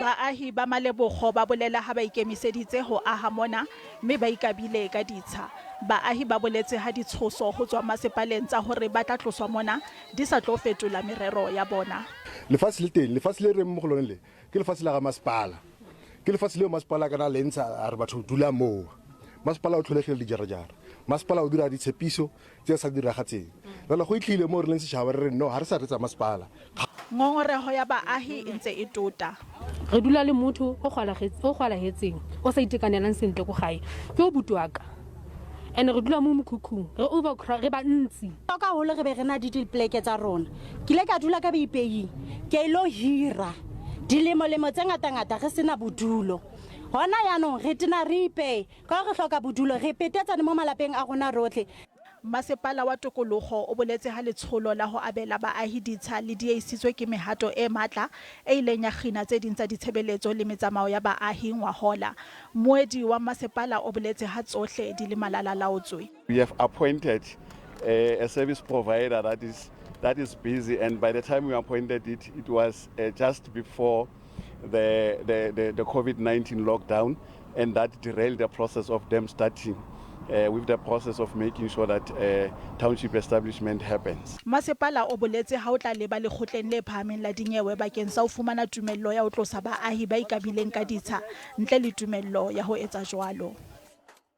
Baahi ba Malebogo ba bolela ha ba ikemiseditse ho aha mona mme ba ikabile ka ditsha. Baahi ba boletse ha ditshoso ho tswa masepaleng tsa hore ba tla tloswa mona di sa tlo fetola merero ya bona. Lefatshe le teng, lefatshe le reng mo go lone le, ke lefatshe la ga masepala. Ke lefatshe leo masepala a kana le ntsha a re batho dula moo. Masepala o tlholegile dijarajara. Masepala o dira ditshepiso tse sa diragatseng. Jalo go itlhile mo re leng setšhaba re re no, ga re sa retsa masepala. Ngongoreho ya baahi e ntse e tota. Re dula le motho o gwalagetseng, o sa itekanelang sentle ko gae, ke o buti wa ka. And re dula mo mokhukhung, re overcrowd, re bantsi. Ka holo re be re na di dipleke tsa rona. Ke ile ka dula ka Boipeying, ke ilo hira dilemo-lemo tse ngata-ngata re sena bodulo. Hona yaanong re tena re ipeye ka re hloka bodulo, re petetsane mo malapeng a rona rotlhe. Masepala wa Tokologo o boletse ha letsholo la ho abela baahi ditsha le diehisitswe ke mehato e matla e ileng ya kgina tse ding tsa ditshebeletso le metsamao ya baahi ngwahola. Mmuedi wa masepala o boletse ha tsohle di le malalalaotswe. We have appointed a service provider that is busy, and by the time we appointed it, it was just before the COVID-19 lockdown, and that derailed the process of them starting with the process of making sure that township establishment happens. Masepala o boletse ha o tla leba lekgotleng le phahameng la dinyewe bakeng sa ho fumana tumello ya ho tlosa baahi ba ikabileng ka ditsha ntle le tumello ya ho etsa jwalo.